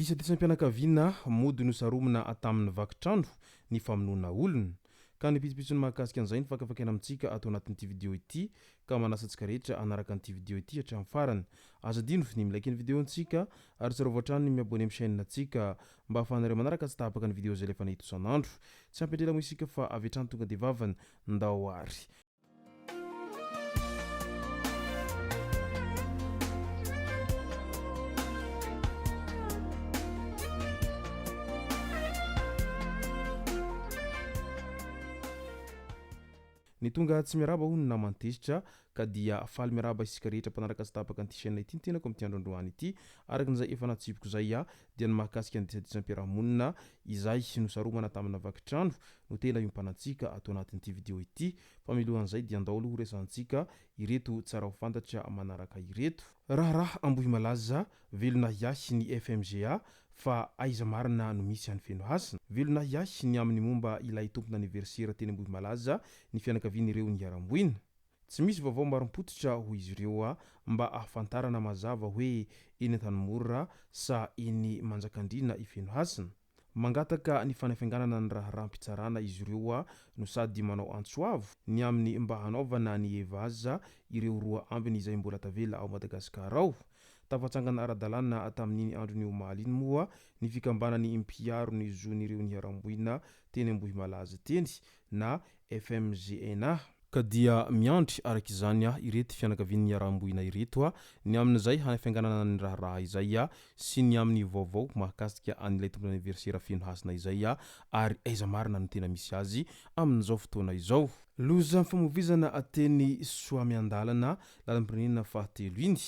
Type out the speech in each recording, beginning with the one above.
Disadisam-pianakaviana, mody nosaromana tamin'ny vaky trano ny famonoana olona. Ka ny pitsopitsony mahakasika an'izay no fakafakaina amintsika ato anatin'ity video ity ka manasa antsika rehetra hanaraka an'ity video ity hatramin'ny farany. Aza adino ny mi-like ny video-ntsika ary tsarovy hatrany ny mi-abonner amin'ny chaîne-ntsika mba ahafahanareo manaraka tsy tapaka ny video izay alefanay eto isan'andro. Tsy ampy andrela moa isika fa avy hatrany tonga dia vavany. Ndao ary. Ny tonga tsy miarahaba hono naman'i Tezitra ka dia faly miarahaba isika rehetra mpanaraka tsy tapaka an'ity chaîne ity ny tenako amin'ity andro androany ity. Araka izay efa natsipiko izay dia ny mahakasika ny disadisam-piarahamonina izay nosaromana tamina vaky trano no tena iompanantsika ato anatin'ity video ity. Fa milohan'izay dia andao aloha horesahantsika ireto tsara ho fantatra manaraka ireto. Raharaha Ambohimalaza, velon'ahiahy ny FMGA fa aiza marina no misy an'i Fenohasina? Velon'ahiahy ny amin'ny momba ilay tompon'aniversera teny Ambohimalaza ny fianakavian'ireo niharam-boina. Tsy misy vaovao marim-pototra hoy izy ireo mba ahafantarana mazava hoe eny Antanimora sa eny Manjakandriana i Fenohasina. Mangataka ny fanafainganana ny raharaham-pitsarana izy ireo no sady manao antso avo ny amin'ny mba hanaovana ny EVAZ ireo roa ambiny izay mbola tavela ao Madagasikara ao. Tafatsangana ara-dalàna tamin'iny andron'ny omaly iny moa ny fikambanan'ny mpiaro ny zon'ireo niharam-boina teny Ambohimalaza teny na FMGNA. Ka dia miandry araka izany ireto fianakavian'ny niharam-boina ireto ny amin'izay hanafainganana ny raharaha izay sy ny amin'ny vaovao mahakasika an'ilay tompon'aniversera feno hasina izay ary aiza marina no tena misy azy amin'izao fotoana izao. Lozam-famoizana teny Soamiandalana, lalam-pirenena fahatelo iny.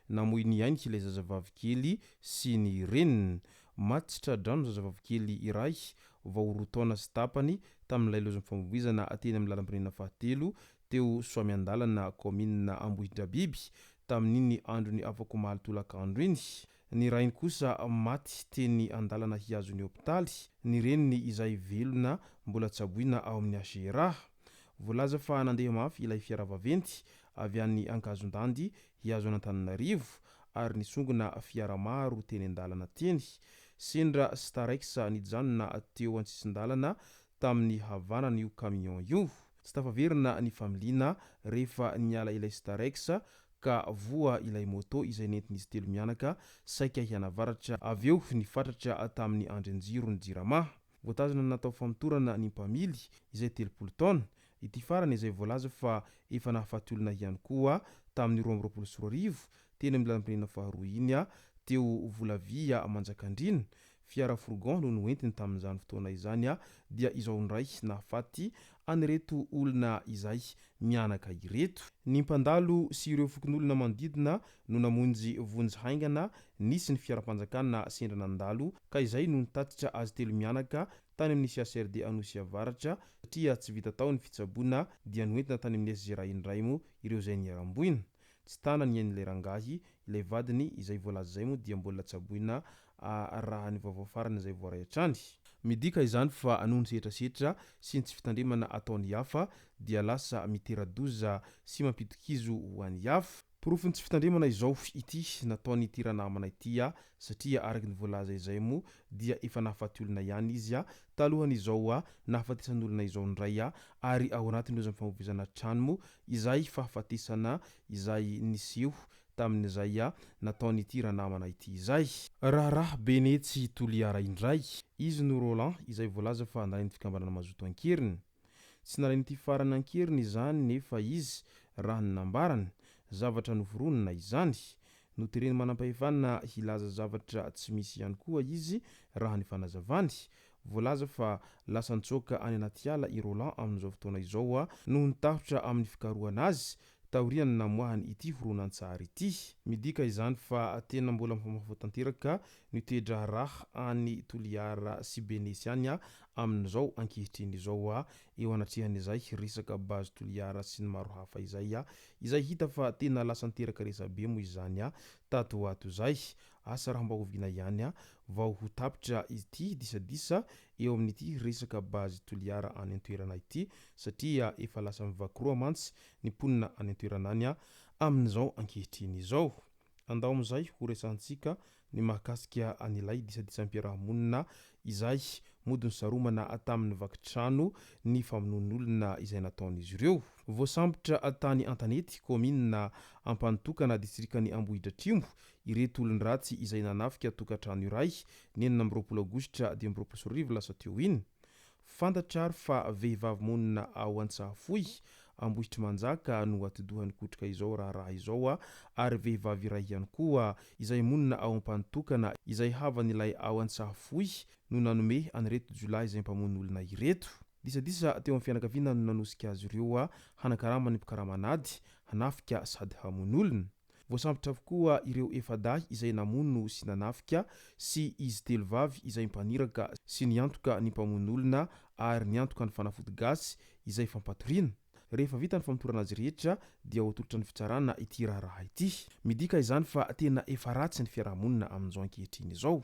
Namoy ny ainy ilay zazavavikely sy ny reniny. Maty tsy tra-drano ny zazavavikely iray vao roa taona sy tapany tamin'ilay lozam-famoizana teny amin'ny lalam-pirenena fahatelo teo Soamiandalana, kaominina Ambohidrabiby, tamin'iny andron'ny afakomaly tolakandro iny. Ny rainy kosa maty teny an-dalana hihazo ny hopitaly, ny reniny izay velona mbola tsaboina ao amin'ny HJRA. Voalaza fa nandeha mafy ilay fiara vaventy avy any Ankazondandy hihazo an'Antananarivo ary nisongona fiara maro teny an-dalana teny. Sendra Starex nijanona teo an-tsisin-dalana tamin'ny havanana io camion io. Tsy tafaverina ny familiana rehefa niala ilay Starex ka voa ilay moto izay nentin'izy telo mianaka saika hianavaratra avy eo nifatratra tamin'ny andrin-jiro ny Jirama. Voatazona natao famotorana ny mpamily izay 30 taona. Ity farany izay voalaza fa efa nahafaty olona ihany koa tamin'ny 2022 teny amin'ny lalam-pirenena faharoa iny teo Volavia Manjakandriana. Fiara fourgon no noentiny tamin'izany fotoana izany dia izao indray nahafaty an'ireto olona izay mianaka ireto. Ny mpandalo sy ireo fokonolona manodidina no namonjy vonjy haingana nisy ny fiaram-panjakana sendra nandalo ka izay no nitatitra azy telo mianaka tany amin'ny CHRD Anosy Avaratra satria tsy vita tao ny fitsaboana dia noentina tany amin'ny SGRA indray moa ireo izay niharam-boina. Tsy tana ny ain'ilay rangahy, ilay vadiny izay voalaza izay moa dia mbola tsaboina raha ny vaovao farany izay voaray hatrany. Midika izany fa noho ny setrasetra sy ny tsy fitandremana ataon'ny hafa dia lasa mitera-doza sy mampidi-kizo ho an'ny hafa. Porofon'ny tsy fitandremana izao ity nataon'ity ranamana ity satria araka ny voalaza izay moa dia efa nahafaty olona ihany izy talohan'izao nahafatesan'olona izao indray ary ao anatin'ny lozam-pifamoivoizana hatrany moa izay fahafatesana izay niseho tamin'izay nataon'ity ranamana ity izay. Raharaha Benetsy Toliara indray. Izy no Roland izay voalaza fa nalain'ny fikambanana Mazoto an-keriny. Tsy nalain'ity farany an-keriny izany nefa izy raha ny nambarany. Zavatra noforonina izany. Noteren'ny manampahefana hilaza zavatra tsy misy ihany koa izy raha ny fanazavany. Voalaza fa lasa nitsoaka any anaty ala i Roland amin'izao fotoana izao noho ny tahotra amin'ny fikarohana azy taorian'ny namoahany ity horonantsary ity. Midika izany fa tena mbola mifamahofaho tanteraka ny toe-draharaha any Toliara sy Benesy any amin'izao ankehitriny izao eo anatrehan'izay resaka Base Toliara sy ny maro hafa izay, izay hita fa tena lasa niteraka resabe moa izany tato ho ato izay. Asa raha mba oviana ihany vao ho tapitra ity disadisa eo amin'ity resaka Base Toliara any an-toerana ity satria efa lasa mivaky roa mantsy ny mponina any an-toerana any amin'izao ankehitriny izao. Andao amin'izay ho resahantsika ny mahakasika an'ilay disadisam-piarahamonina izay mody nisaromana tamin'ny vaky trano ny famonoan'olona izay nataon'izy ireo. Voasambotra tany Antanety, kaominina Ampanotokana, distrikan'i Ambohidratrimo, ireto olon-dratsy izay nanafika tokantrano iray ny 26 aogositra 2025 lasa teo iny. Fantatra ary fa vehivavy monina ao Antsahafohy, Ambohitrimanjaka no atidoha nikotrika izao raharaha izao ary vehivavy iray ihany koa izay monina ao Ampanotokana izay havan'ilay ao Antsahafohy no nanome an'ireto jiolahy izay mpamono olona ireto. Disadisa teo amin'ny fianakaviana no nanosika azy ireo hanakarama ny mpikarama an'ady hanafika sady hamono olona. Voasambotra avokoa ireo efa-dahy izay namono sy nanafika sy izy telo vavy izay mpaniraka sy niantoka ny mpamono olona ary niantoka ny fanafody gasy izay fampatoriana. Rehefa vita ny famotorana azy rehetra dia ho atolotra ny fitsarana ity raharaha ity. Midika izany fa tena efa ratsy ny fiarahamonina amin'izao ankehitriny izao.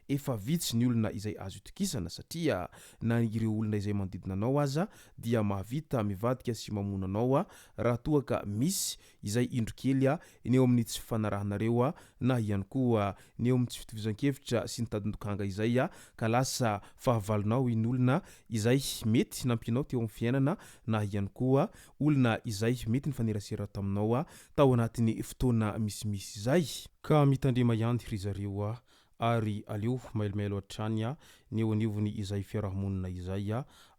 Efa vitsy ny olona izay azo itokisana satria na ireo olona izay manodidina anao aza dia mahavita mivadika sy mamono anao raha toa ka misy izay indro kely ny eo amin'ny tsy fifanarahanareo na ihany koa ny eo amin'ny tsy fitovizan-kevitra sy ny tadin-dokanga izay ka lasa fahavalonao iny olona izay mety nampianao teo amin'ny fiainana na ihany koa olona izay mety nifanerasera taminao tao anatin'ny fotoana misimisy izay. Ka mitandrema ihany ry zareo a! Ary aleo mailomailo hatrany ny eo anivony izay fiarahamonina izay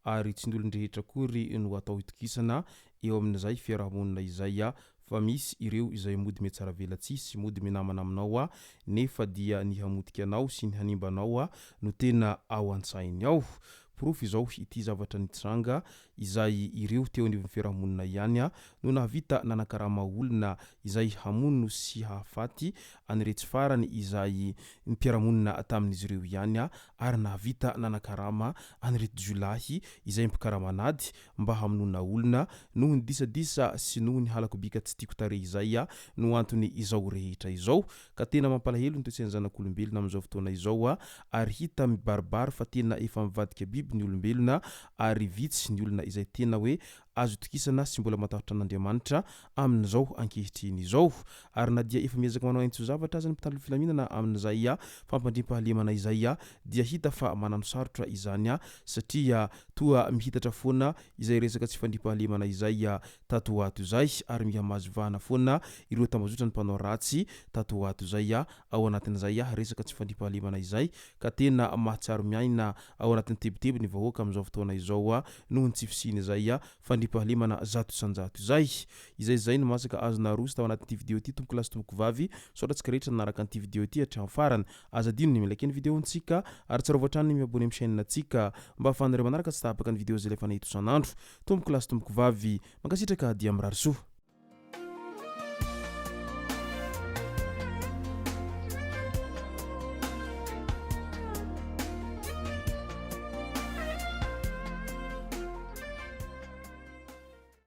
ary tsy ny olon-drehetra akory no atao itokisana eo amin'izay fiarahamonina izay fa misy ireo izay mody mihatsaravelatsihy sy mody minamana aminao nefa dia ny hamotika anao sy ny hanimba anao no tena ao an-tsainy ao. Porofo izao ity zavatra nitranga izay ireo teo anivon'ny fiarahamonina ihany no nahavita nanakarama olona izay hamono sy hahafaty an'iretsy farany izay mpiara-monina tamin'izy ireo ihany ary nahavita nanakarama an'ireto jiolahy izay mpikarama an'ady mba hamonoana olona noho ny disadisa sy noho ny halako bika tsy tiako tarehy izay no antony izao rehetra izao ka tena mampalahelo ny toetsain'ny zanak'olombelona amin'izao fotoana izao ary hita mibaribary fa tena efa mivadika biby ny olombelona ary vitsy ny olona izay tena hoe azo itokisana sy mbola matahotra an'Andriamanitra amin'izao ankehitriny izao. Ary na dia efa miezaka manao ain-tso-zavatra aza ny mpitandro filaminana amin'izay fampandriampahalemana izay dia hita fa mananosarotra izany satria toa mihitatra foana izay resaka tsy fandriampahalemana izay tato ho ato izay ary miha-mahazo vahana foana ireo tambazotran'ny mpanao ratsy tato ho ato izay ao anatin'izay resaka tsy fandriampahalemana izay ka tena mahatsiaro miaina ao anatin'ny tebiteby ny vahoaka amin'izao fotoana izao noho ny tsy fisian'izay fandriampahalemana 100% izay. Izay izay no masaka azo naroso tao anatin'ity video ity tompoko lahy sy tompoko vavy. Misaotra antsika rehetra nanaraka an'ity video ity hatramin'ny farany. Aza adino ny mi-like ny video-ntsika ary tsarovy hatrany ny mi-abonner amin'ny chaîne-ntsika mba ahafahanareo manaraka tsy tapaka ny video izay alefanay eto isan'andro. Tompoko lahy sy tompoko vavy, mankasitraka dia mirary soa.